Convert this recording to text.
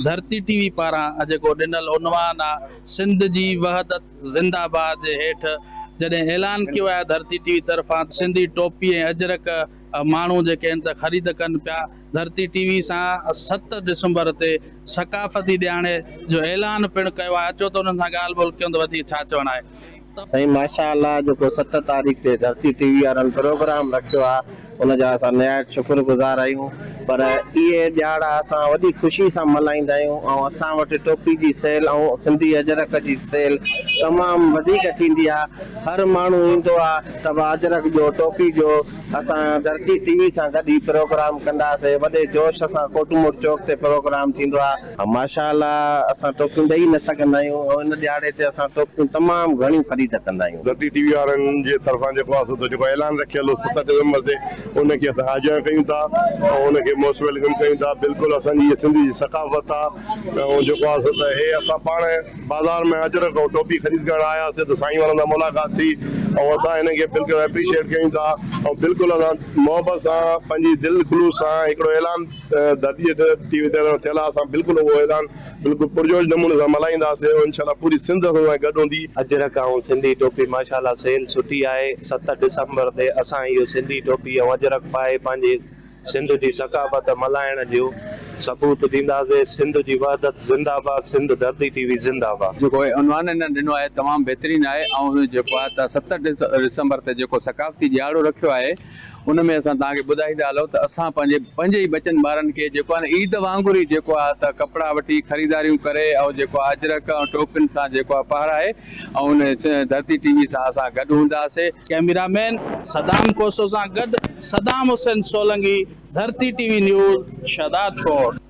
ڌرتي ٽي وي پاران جيڪو ڏنل عنوان آ سنڌ جي وحدت زنده باد جي هيٺ جڏهن اعلان ڪيو آهي ڌرتي ٽي وي طرفان ته سنڌي ٽوپي ۽ اجرڪ ماڻهو جيڪي آهن ته خريد ڪن پيا ڌرتي ٽي وي سان ست ڊسمبر تي ثقافتي ڏهاڙي جو اعلان پڻ ڪيو آهي اچو ته انهن سان ڳالهه ٻولهه ڪيون ته وڌيڪ ڇا چوڻ آهي. سائين ماشاء الله جيڪو ست تاريخ تي ڌرتي ٽي وي وارن پروگرام رکيو آ ان جا اسان نهايت شڪر گذار آهيون پر اهي ڏهاڙا اسان وڏي خوشي سان ملهائيندا آهيون ۽ اسان وٽ ٽوپي جي سيل ۽ سنڌي اجرڪ جي سيل تمام وڌيڪ ٿيندي آ هر ماڻهو ايندو آ ته ڀا اجرڪ ڏيو ٽوپي ڏيو اسان ڌرتي ٽي وي سان گڏ هي پروگرام ڪنداسي وڏي جوش سان ڪوٽموڙ چوڪ تي پروگرام ٿيندو آ. ماشاء الله اسان ٽوپيون ڏئي نه سگهندا آهيون ۽ ان ڏهاڙي تي اسان ٽوپيون تمام گهڻيون خريد ڪندا آهيون. ڌرتي ٽي وي وارن جي طرفان جيڪو آهي سو ته جيڪو اعلان رکيل هو ست ڊسمبر تي ان کي اسان آجيان ڪيون ٿا ۽ ان کي موسٽ welcome ڪيون ٿا بلڪل اسان جي هي سنڌ جي ثقافت آهي ۽ جيڪو آهي سو ته هي اسان پاڻ بازار ۾ اجرڪ ۽ ٽوپي خريد ڪرڻ آياسي ته سائين وارن سان ملاقات ٿي ۽ اسان هنن کي بلڪل اپريشيئيٽ ڪيون ٿا ۽ بلڪل اسان محبت سان پنهنجي دل خلوص سان هڪڙو اعلان ڌرتي ٽي وي تي ٿيل آهي اسان بلڪل اهو اعلان بلڪل پرجوش نموني سان ملهائينداسين ۽ انشاء الله پوري سنڌ اسان سان گڏ هوندي. اجرڪ ۽ سنڌي ٽوپي ماشاء الله سيل سٺي آهي ست ڊسمبر تي اسان اهو سنڌي ٽوپي ۽ اجرڪ پائي پنهنجي سنڌ جي ثقافت ملهائڻ جو ثبوت ڏينداسين سنڌ جي وحدت زنده باد سنڌ ڌرتي ٽي وي زنده باد. جيڪو عنوان هنن ڏنو آهي تمام بهترين آهي ۽ جيڪو آهي ته ست ڊسمبر تي جيڪو ثقافتي ڏهاڙو رکيو آهي ان ۾ اسان توهان کي ٻڌائيندا هلون ته اسان پنهنجي پنهنجي ئي ٻچن ٻارن کي جيڪو آهي نه عيد وانگر ئي جيڪو آهي ته ڪپڙا وٺي خريداريون ڪري ۽ جيڪو آهي اجرڪ ۽ ٽوپين سان جيڪو آهي پهرائي ۽ ان ڌرتي ٽي وي سان اسان گڏ هونداسي. ڪئميرا مين صدام کوسو سان گڏ Saddam Hussain Solangi, Dharti T V news, Shahdadkot.